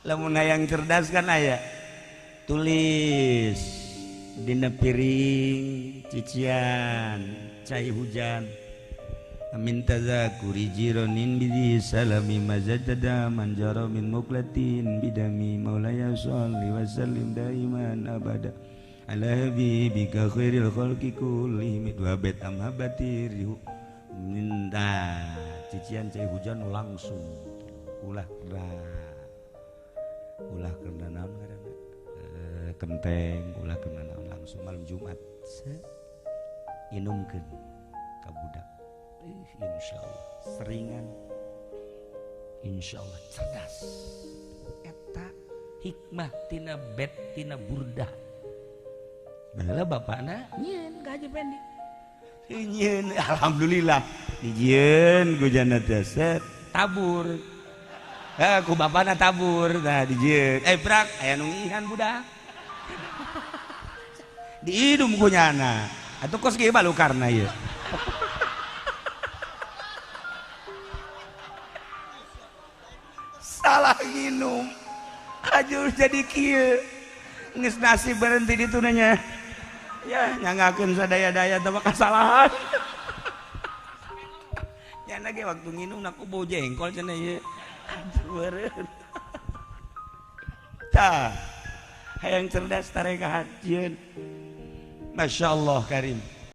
Lamun hayang cerdas kan aya tulis dina piring cician cai hujan min tazakuri jironin bidi salami mazadada manjara min muklatin bidami maulaya sholli wa sallim daiman abada ala habibika khairil khalqi kullihim dua bait amhabatir minta cician cai hujan langsung ulah ulah kena naon ngaranna kenteng ulah kena naon langsung malam Jumat inumkeun ka budak. Insyaallah seringan, insyaallah cerdas. Eta hikmah tina bet tina burdah. Baheula bapakna nyieun ka Haji Pendi. Nyieun alhamdulillah dijieun ku jana teh tabur. Ku bapakna tabur tah dijieun. Prak aya nu ngihan budak. Diidum ku nyana. Atuh kos kieu balukarna ieu. Salah nginum ajur jadi kieu geus nasib berhenti ditu nanya ya nyangakeun sadaya-daya teh kasalahan nya ge waktu nginum aku bau jengkol cenah ieu aduh tah hayang cerdas tarekat jieun. Masyaallah karim.